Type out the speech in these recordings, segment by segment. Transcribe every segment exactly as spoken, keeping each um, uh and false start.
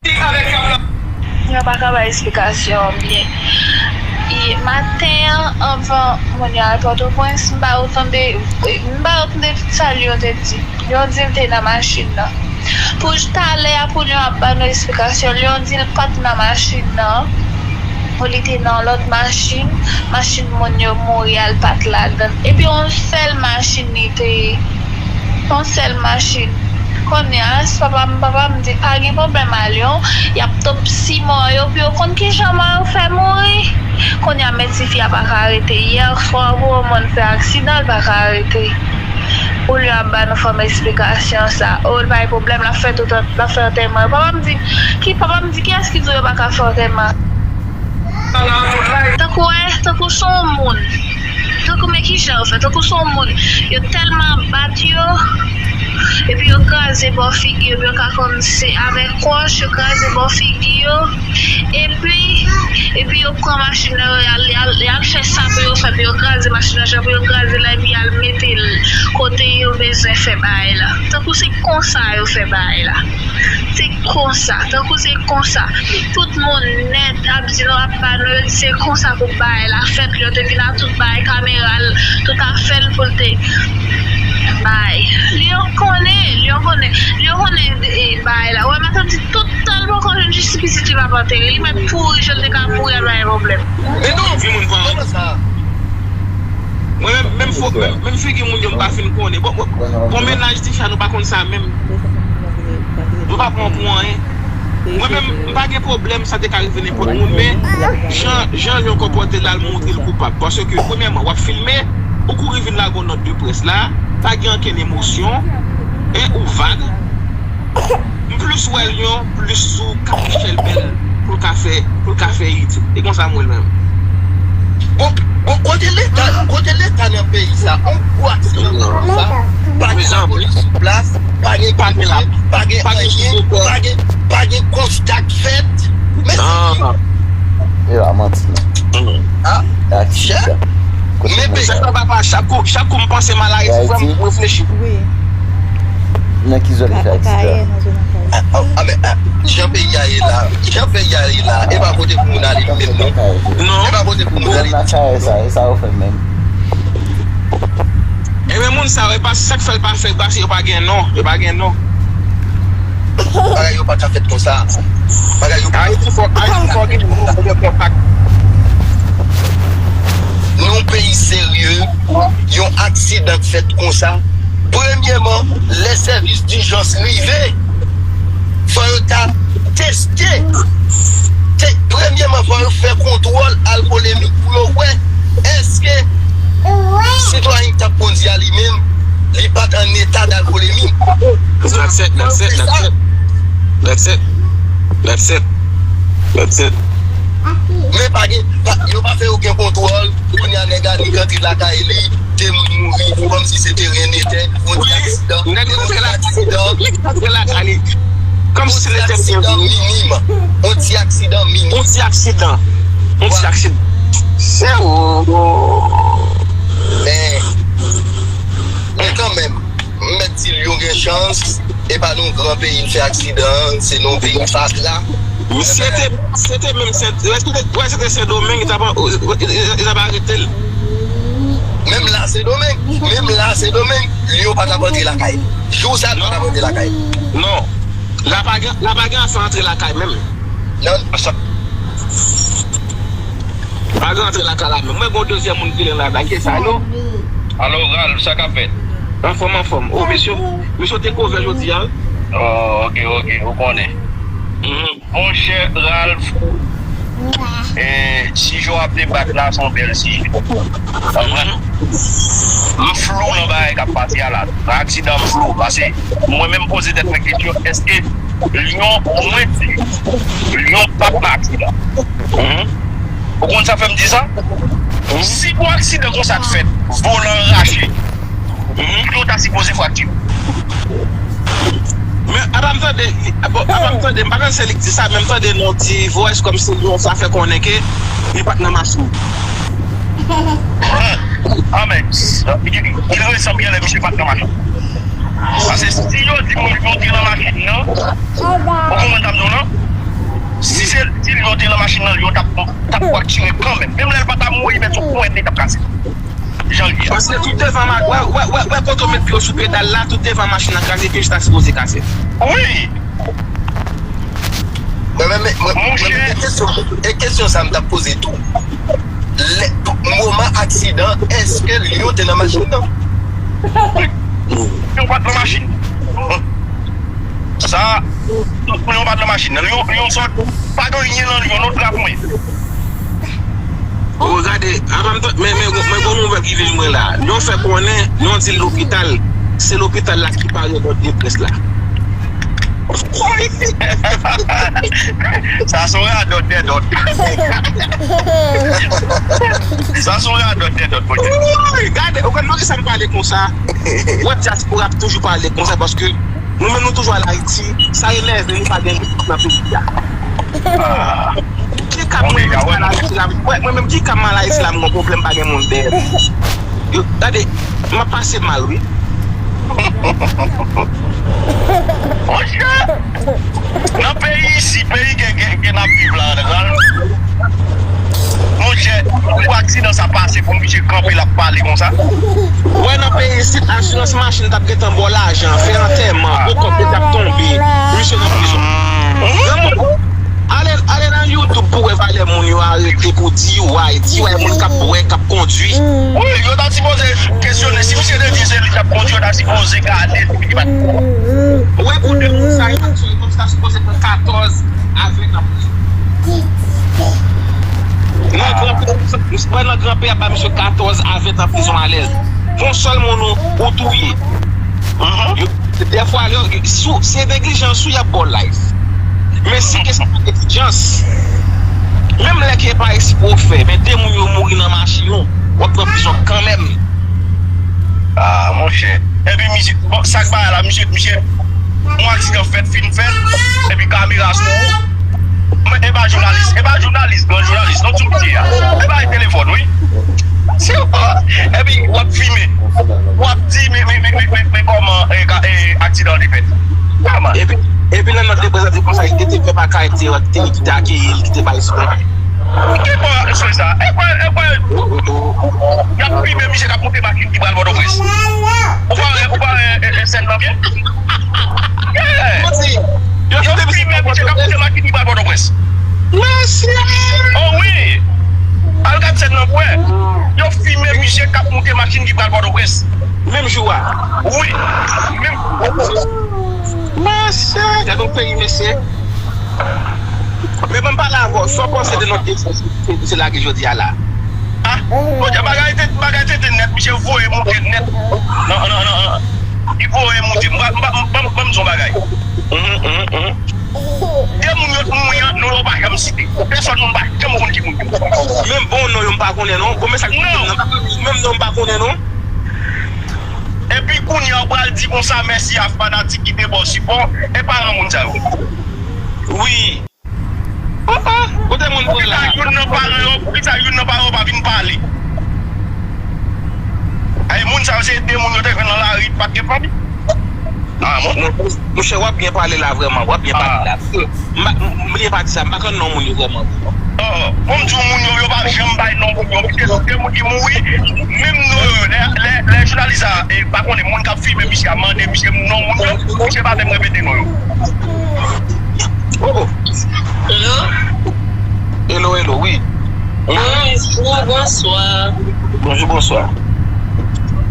Yo pa ka bay esplikasyon an byen. E, maten an, anvan moun yo al Pòtoprens, m pa yo tande, m pa yo tande tout sa Lyon te di. Lyon di l te nan machin nan. Pou talè a, pou Lyon ap ba nou esplikasyon, Lyon di l pa t nan machin nan. Pou li te nan lòt machin, machin moun yo mouri a, l pa t ladan l. Epi yon sèl machin li te ye. Yon sèl machin. Kounye a, si papa m, papa m di pa gen pwoblèm a Lyon, y ap topsi mò yo pou yo konn kijan mò yo fè mouri. Kounye a, men tifi a pa ka rete. Yè swa pou yon moun fè aksidan, l pa ka rete. Ou li ap ba nou fanm esplikasyon sa. O, l pa gen pwoblèm, l ap fè tout, l ap fè antèman. Papa m di, ki, papa m di, kiyès ki di w yo pa ka fè antèman? Tankou, wè, tankou se yon moun. Tankou, men kijan yo fè? Tankou se yon moun. Yo tèlman bat yo, epi yo kraze bò figi yo, epi yo ka kòmanse avèk wòch, yo kraze bò figi yo. Epi, epi yo pran machin nan, yo al, al, al fè sa pou yo fè, pou yo kraze machin nan, jan pou yo kraze la, epi y al mete l kote yo bezwen fè bagay la. Tankou se konsa yo fè bagay la. Se konsa, tankou se konsa. Tout moun nèt ap di nou ap ba nou, yo di se konsa pou bagay la fèt, yo te vin ak tout bagay, kamera l, tout afè l pou l te bay. Lyon konnen, Lyon konnen, Lyon konnen, e, bagay la. Wè, m ap di tout tan l poko jwenn jistis pitit li p ap antere. Li mèt pouri jan l te ka pouri a, pa gen pwoblèm. Men non, vi moun pran. Kòman sa? Mwen menm, menm fo, menm, menm figi moun yo m pa fin konnen. Bon, bon, bon, mennaj tifi a nou pa konn sa menm. Nou pa pran pou anyen. Mwen menm, m pa gen pwoblèm, sa te ka rive nenpòt moun, men jan, jan Lyon konpòte l la, l montre l koupab. Paske, premyèman, w ap filme, ou kouri vin lage yon nòt de près la, pa gen ankenn emosyon, e ou vag. M plis wè Lyon, plis sou Cap Michel Bèl pou l ka fè, pou l ka fè YouTube. E konsa m wè l menm. Bon, bon, kote Leta, kote Leta nan peyi sa? On gwo aksidan konsa, pa gen lapolis sou plas, pa gen, pa gen, pa gen anyen, pa gen, pa gen konsta k fèt. Men se ki? E pa manti non. Ah, chè. Men peyi sa pa pa chak kou, chak kou m panse malarèz, fò m reflechi. Wi. Nan ki zòn li fè aksidan? Akayè, nan zòn Akayè. Ah, ah, ah, men, ah, jan peyi a ye la, jan peyi a ye la, e pa kote pou moun ale menm non. Non. E pa kote pou moun ale. Zòn Akayè sa, e sa yo fè menm. E men moun sa yo, e pa sa k fè l pa fè, paske yo pa gen non, yo pa gen non. Bagay yo pa ka fèt konsa. Bagay yo pa. Ayiti fò, Ayiti fò gen kontak. Nan yon peyi serye, yon aksidan k fèt konsa, premyèman, lè sèvis dijans rive, fò yo ta teste. Te, premyèman, fò yo fè kontwòl alkolemik pou yo wè èske sitwayen k t ap kondi a li menm, li pa t an eta dalkolemi. That's it, that's it, that's it. That's it. That's it. That's it. Men pa gen, pa, yo pa fè okenn kontwòl. Kounye a nèg la li rantre lakay li, de moun mouri, kòmsi se te ryen netè, yon ti aksidan, yon ti aksidan, yon ti aksidan minim, yon ti aksidan minim. Yon ti aksidan. Yon ti aksidan. Se ou. Men, men kanmenm, m mèt di l yo gen chans, e pa nan yon gran peyi l fè aksidan an, se nan yon peyi fatra. Misye te, se te menm Sen, èske te, wè, se te Sendomeng, li t ap, li t ap arete l. Menm la Sendomeng, menm la Sendomeng, Lyon pa t ap antre lakay li. Jou sa, li pa t ap antre lakay li. Non. La pa gen, la pa gen afè antre lakay menm. Non. Pa gen antre lakay la menm. Mwen gen yon dezyèm moun ki rele la, ki sa yo? Alo, Ralph, sa k ap fèt? Anfòm, anfòm. O, mesye, mesye te kovè jodi a, wi. Oh, ok, ok, ou konnen. Mhm. Monchè Ralph, eh, si jan w ap debat la, se yon bèl sijè. Konprann? M flou nan bagay k ap pase a la. Nan aksidan, m flou. Paske mwen menm poze tèt mwen kesyon, èske Lyon, mwen di, Lyon pa t nan aksidan. Ou konn sa fè m di sa? Si yon aksidan konsa t fèt, volan an rache, pye w ta sipoze frakti. Men, apa m tande, apa, apa m tande, m pa konn se li k di sa, men m tande nan yon ti vwès kòmsi Lyon sa fè konnen ke li pa t nan machin. Ah, men, il resanble gen lè misye pa t nan machin. Paske si yo di moun yo te nan machin nan, ou konprann sa m di w lan? Si se, si Lyon te nan machin nan, Lyon t ap, t ap pral tire kanmenm. Menm lè l pa ta mouri, men se yon ponyèt li t ap kase. Jan l ye a. Paske tout devan ma-, wè, wè, wè, wè kote w met pye w sou pedal la, tout devan machin nan kraze, pye w ta sipoze kase. Wi. Mwen menm, mwen, mwen menm, e kesyon, e kesyon sa m t ap poze tou. Lè, moman aksidan, èske Lyon te nan machin nan? Lyon pa t nan machin. Sa, Lyon pa t nan machin nan. Lyon, Lyon sot, pa gen anyen nan Lyon, non, trap mwen. O, gade, avan m t-, men, men, men gon nouvèl ki vin mwen la. Lyon fè konnen, Lyon di l lopital, se lopital la ki pare lòd deprès la. Sa se yon radòt dèdòt. Sa se yon radòt dèdòt, Bondye. Woy, gade, ou konn poukisa m pale konsa? Wè, dyaspora ap toujou pale konsa, paske nou menm nou toujou al Ayiti, sa enève nou pa gen nan peyi a. Ah. Ki ka mwen menm ki al Ayiti la, mwen, mwen menm ki ka m al Ayiti la, m gon pwoblèm pa gen moun dèyè m. Yo, gade, m ap pase mal, wi. Monchè! Nan peyi isi, peyi ke, ke, ke n ap viv la, ral. Monchè, pou aksidan sa pase, pou misye kanpe, l ap pale konsa. Wè, nan peyi isi, asirans machin t ap gentan ba w lajan, fè antèman, gwo kòb li t ap tonbe, misye nan prizon. Granmoun, ale, ale nan YouTube pou wè valè moun yo arete pou D U I, D U I moun k ap bwè, k ap kondwi. Wi, yo ta sipoze kesyone, si misye te di se li k ap kondwi, yo ta sipoze gade l pou li pa t. Wi, pou de moun sa yo, yo ta sipoze pran katòz a ven nan prizon. Nan gran peyi, m wè nan gran peyi ap ba misye katòz a ven tan prizon alèz. Pou yon sèl moun ou, ou touye. Yo, dèfwa, yo, yo, si w, se neglijans ou y ap ba w life. Men si kesyon neglijans, menm lè ke pa eksprè w fè, men de moun yo mouri nan machin ou, w ap pran prizon kanmenm. Ah, monchè. Epi misye, bon, sa k bagay la, misye, misye, yon aksidan fèt, fin fèt, epi kamera sou ou. Men, e pa jounalis, e pa jounalis, gran jounalis, non, ti misye a. E pa telefòn, wi. Se, epi, w ap filme. W ap di, men, men, men, men, men, men kòman, e, ka, e, aksidan an te fèt. Kòman? Epi, epi lè nòt te prezante konsa, li te fè pa kay te, te, ki te akeyi l, ki te bay respè. Ki bò sou sa? E kwè, e kwè, y ap filme misye k ap monte machin ki pral Pòtoprens. Ou pa wè, ou pa wè, e, e, sèn nan byen? Yeah. Yo filme misye k ap monte machin ki pral Pòtoprens. Mesye! Oh wi! Al gad sèn nan pou wè. Yo filme misye k ap monte machin ki pral Pòtoprens. Menm jou a? Wi. Menm. Mesye, gade yon peyi, mesye. Men ban m pale avè w, sa w panse de nòt de fòs misye lage jodi a la? Ah, Bondye, bagay te, bagay te, te nèt, misye voye monte nèt. Non, non, non, non. Li voye monte. M pa, m pa, m pa, m pa, m di yon bagay. Mhm, mhm, mhm. De moun yo t mouri an, non yo pa janm site. Pèsòn moun pa janm konn ki moun yo. Menm bon non yo m pa konnen non. Bon, men sa k menm non m pa konnen non. Epi kounye a w pral di konsa mèsi a fanatik ki te ba w sipò e paran moun sa yo. Wi. Oh, oh, kote moun pran la? Poukisa youn nan paran yo, poukisa youn nan paran yo pa vin pale? Ay, moun sa yo se de moun yo te jwenn nan lari, pa t gen fanmi. Ah, mon. Non, monchè, w ap byen pale la vrèman, w ap byen pale la. M pa, m, m, m byen pati sa, m pa konn non moun yo vrèman. Oh, oh. Bon, m di w moun yo, yo pa janm bay non moun yo. Misye, se moun ki mouri, menm non yo, lè, lè, lè jounalis la, e, pa konnen moun k ap filme misye a mande misye non moun yo, misye pa menm repete non yo. Oh, oh. Hello? Hello, hello, wi. Bonjou, bonswa. Bonjou, bonswa.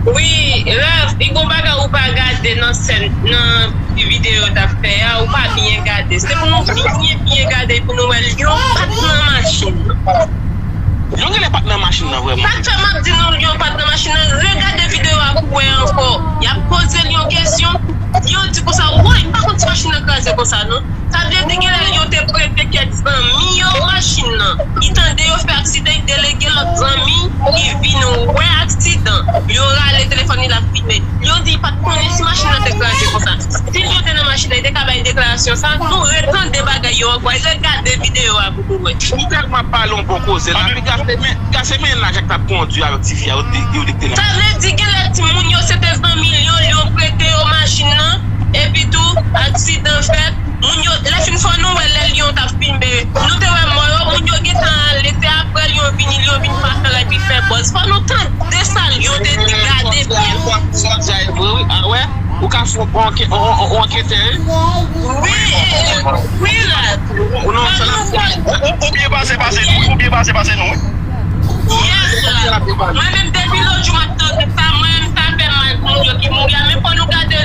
Wi, Ralph, li gon bagay ou pa gade nan sèn, nan ti videyo yo t ap fè a, ou pa byen gade. Se pou nou byen, byen gade pou nou wè Lyon pa t nan machin nan. Lyon genlè pa t nan machin nan vrèman. Sa k fè m ap di nou Lyon pa t nan machin nan, regade videyo a pou wè ankò. Y ap poze Lyon kesyon, Lyon di konsa, woy, m pa konn si machin nan kraze konsa non. Sa vle di genlè Lyon te prete kèk zanmi yo machin nan. Li tande yo fè aksidan, li delege lòt zanmi, li vin wè aksidan. Yo rale telefòn li, l ap filme. Lyon di li pa t konnen si machin nan te kraze konsa. Si Lyon te nan machin nan, li te ka bay deklarasyon sa. Nou retande bagay yo ankò, regade videyo a pou nou wè. Ou tèlman ap pale yon bon koze la, piga se men, piga se mennaj ak t ap kondui avèk tifi a, yo te, yo te nan. Sa vle di genlè timoun yo se te zanmi Lyon, Lyon prete yo machin nan, epi tou aksidan fèt. Moun yo, lè fin fò nou wè lè Lyon t ap filme Nou te wè mò yo, moun yo gentan ale, se apre Lyon vini, Lyon vin pa fè rèd, li fè buzz. Fò nou tande sa Lyon te di, gade byen. Sa w di a e vre, wi. A wè, ou ka fè yon anke- yon- yon- yon anketè, wi. Wi, e, e, wi, Ralph. Ou non, sa n ap fè. Ou, ou, ou byen pase pase nou, wi. Ou byen pase pase nou, wi. Yes, Ralph. Mwen menm, depi lòt jou, m ap tande sa, mwen menm, sa fè m mal pou moun yo ki mouri a, men fò nou gade